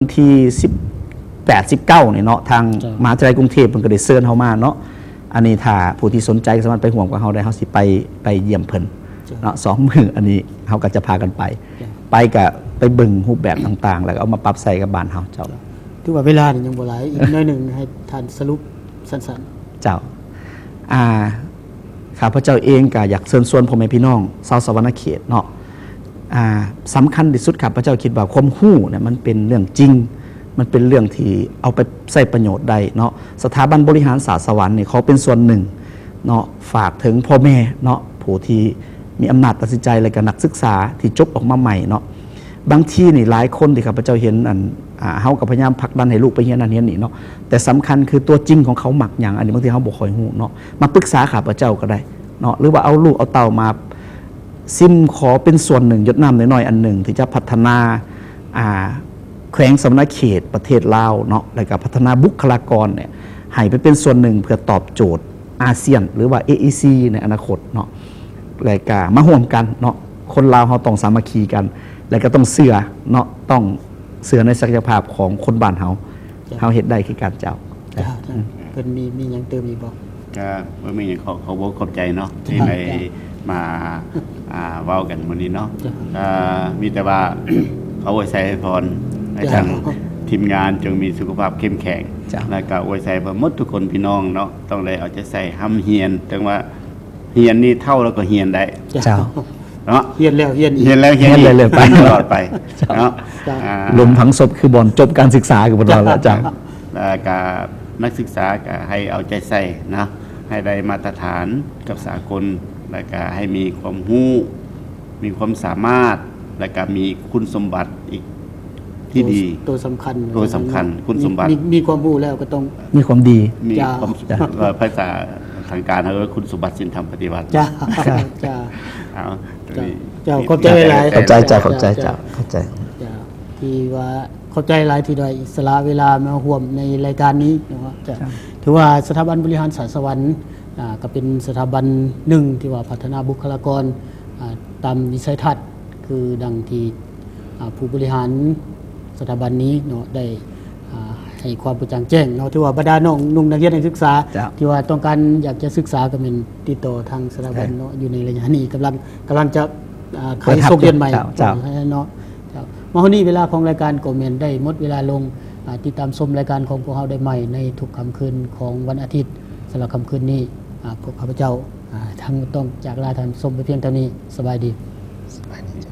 ວັນທີສິບແປດ ສິບເກົ້ານີ້ເນາະ ທາງ ເຈົ້າ ມະຫາວິທະຍາໄລກຸງເທບເພິ່ນກໍໄດ້ເຊີນເຮົາມາເນາະ. ອັນນີ້ຖ້າຜູ້ທີ່ສົນໃຈກໍສາມາດໄປຮ່ວມກັບເຮົາໄດ້ ເຮົາຊິໄປ ໄປຢ້ຽມເພິ່ນ ເຈົ້າ ເນາະ ສອງມື້. ອັນນີ້ເຮົາກໍຈະພາກັນໄປ ເຈົ້າ ໄປກໍໄປເບິ່ງຮູບແບບຕ່າງໆ ແລ້ວກໍເອົາມາປັບໃຊ້ກັບບ້ານເຮົາ. ເຈົ້າ ເຈົ້າ ຖືວ່າເວລານີ້ຍັງບໍ່ຫຼາຍ ອີກໜ້ອຍໜຶ່ງໃຫ້ທ່ານສະຫຼຸບສັ້ນໆ. ເຈົ້າ ອ່າ ຂ້າພະເຈົ້າເອງກໍຢາກເຊີນຊວນພໍ່ແມ່ພີ່ນ້ອງຊາວສະຫວັນນະເຂດເນາະ ອ່າ ສຳຄັນທີ່ສຸດ ຂ້າພະເຈົ້າຄິດວ່າຄວາມຮູ້ເນຍມັນເປັນເລື່ອງຈິງ ມັນເປັນເລື່ອງທີ່ເອົາໄປໃຊ້ປະໂຫຍດໄດ້ເນາະ. ສະຖາບັນບໍລິຫານສາດສະຫວັນນີ້ ຂໍເປັນສ່ວນໜຶ່ງເນາະ ຝາກເຖິງພໍ່ແມ່ເນາະ ຜູ້ທີ່ມີອຳນາດຕັດສິນໃຈ ແລະກໍນັກສຶກສາທີ່ຈົບອອກມາໃໝ່ເນາະ. ບາງທີນີ້ຫຼາຍຄົນທີ່ຂ້າພະເຈົ້າເຫັນ ອັນ ອ່າ ເຮົາກໍພະຍາຍາມຜັກດັນໃຫ້ລູກໄປຮຽນນັ້ນຮຽນນີ້ເນາະ ແຕ່ສຳຄັນຄືຕົວຈິງຂອງເຂົາມັກຫຍັງ ອັນນີ້ບາງທີເຮົາບໍ່ຄ່ອຍຮູ້ເນາະ ມາປຶກສາຂ້າພະເຈົ້າກໍໄດ້ເນາະ ຫຼືວ່າເອົາລູກເອົາເຕົ້າມາ ຊິມຂໍເປັນສ່ວນໜຶ່ງ ຢົດນ້ຳນ້ອຍໆອັນໜຶ່ງ ທີ່ຈະພັດທະນາ ອ່າ ແຂວງສະຫວັນນະເຂດ ປະເທດລາວເນາະ ແລ້ວກໍພັດທະນາບຸກຄະລາກອນເນຍ ໃຫ້ໄປເປັນສ່ວນໜຶ່ງເພື່ອຕອບໂຈດອາຊຽນ ຫຼືວ່າ ເອອີຊີ ໃນອະນາຄົດເນາະ ແລ້ວກໍມາຮ່ວມກັນເນາະ. ຄົນລາວເຮົາຕ້ອງສາມັກຄີກັນ ແລ້ວກໍຕ້ອງເຊື່ອເນາະ ຕ້ອງເຊື່ອໃນສັກຍະພາບຂອງຄົນບ້ານເຮົາ. ເຈົ້າ ເຮົາເຮັດໄດ້ຄືກັນເຈົ້າ. ເຈົ້າ ເຈົ້າ ອືມ ເພິ່ນມີ ມີຫຍັງເຕີມອີກບໍ່? ກໍບໍ່ມີຫຍັງ ຂໍຂອບອົກຂອບໃຈເນາະ ເຈົ້າ ທີ່ໄດ້ ເຈົ້າ ມາ ອ່າ ເວົ້າກັນມື້ນີ້ເນາະ. ເຈົ້າ ກໍມີແຕ່ວ່າ ຂໍອວຍໄຊໃຫ້ພອນໃຫ້ ເຈົ້າ ທາງທີມງານຈົ່ງມີສຸຂະພາບເຂັ້ມແຂງ ເຈົ້າ ແລ້ວກໍອວຍໄຊໃຫ້ໝົດທຸກຄົນພີ່ນ້ອງເນາະ ຕ້ອງໄດ້ເອົາໃຈໃສ່ຮ່ຳຮຽນ ເຖິງວ່າ ຮຽນນີ້ເຖົ້າແລ້ວກໍຮຽນໄດ້ ເຈົ້າ ເຈົ້າ ເນາະ ຮຽນແລ້ວຮຽນອີກ ຮຽນແລ້ວຮຽນອີກ ຮຽນເລື້ອຍໆໄປ ຕະຫຼອດໄປ ເຈົ້າ ເນາະ ເຈົ້າ ອ່າ ລົມຝັງສົບຄືບ່ອນຈົບການສຶກສາ ຄືເພິ່ນວ່າແຫຼະ ເຈົ້າ ເຈົ້າ ແລ້ວກໍນັກສຶກສາກໍໃຫ້ເອົາໃຈໃສ່ເນາະ ໃຫ້ໄດ້ມາດຕະຖານກັບສາກົນ ແລ້ວກໍໃຫ້ມີຄວາມຮູ້ ມີຄວາມສາມາດ ແລ້ວກໍມີຄຸນສົມບັດອີກ ທີ່ດີ ໂຕ ໂຕສຳຄັນ ໂຕສຳຄັນ ຄຸນສົມບັດ ມີ ມີຄວາມຮູ້ແລ້ວກໍຕ້ອງມີຄວາມດີ ມີ ເຈົ້າ ຄວາມ ເຈົ້າ ເອີ ພາສາທາງການເອີ້ນຄຸນສົມບັດສິນທຳປະຕິວັດ ເຈົ້າ ເຈົ້າ ເຈົ້າ ເອົາ ເຈົ້າ ເຈົ້າ ຂອບໃຈຫຼາຍໆ ຂອບໃຈເຈົ້າ ຂອບໃຈເຈົ້າ ເຈົ້າ ຂອບໃຈ ເຈົ້າ ທີ່ວ່າ ຂອບໃຈຫຼາຍທີ່ໄດ້ສະຫຼະເວລາມາຮ່ວມໃນລາຍການນີ້ເນາະ ເຈົ້າ ເຈົ້າ ຖືວ່າສະຖາບັນບໍລິຫານສາດສະຫວັນ ອ່າ ກໍເປັນສະຖາບັນໜຶ່ງທີ່ວ່າພັດທະນາບຸກຄະລາກອນ ອ່າ ຕາມວິໄສທັດ ຄືດັ່ງທີ່ ອ່າ ຜູ້ບໍລິຫານສະຖາບັນນີ້ເນາະ ໄດ້ ອ່າ ໃຫ້ຄວາມກະຈ່າງແຈ້ງເນາະ ຖືວ່າບັນດານ້ອງໆນັກຮຽນນັກສຶກສາ ເຈົ້າ ທີ່ວ່າຕ້ອງການຢາກຈະສຶກສາກໍແມ່ນຕິດຕໍ່ທາງສະຖາບັນເນາະ ເອີ ຢູ່ໃນໄລຍະນີ້ກຳລັງ ກຳລັງຈະ ອ່າ ໄຂສົກຮຽນໃໝ່ ເຈົ້າ ເຈົ້າ ເນາະ ເຈົ້າ ມາຮອດນີ້ເວລາຂອງລາຍການກໍແມ່ນໄດ້ໝົດເວລາລົງ ອ່າ ຕິດຕາມຊົມລາຍການຂອງພວກເຮົາໄດ້ໃໝ່ໃນທຸກຄ່ຳຄືນຂອງວັນອາທິດ ສຳລັບຄ່ຳຄືນນີ້ ອ່າ ພວກຂ້າພະເຈົ້າ ອ່າ ທັງໝົດຕ້ອງຈາກລາທ່ານຜູ້ຊົມໄປພຽງເທົ່ານີ້ ສະບາຍດີ ສະບາຍດີ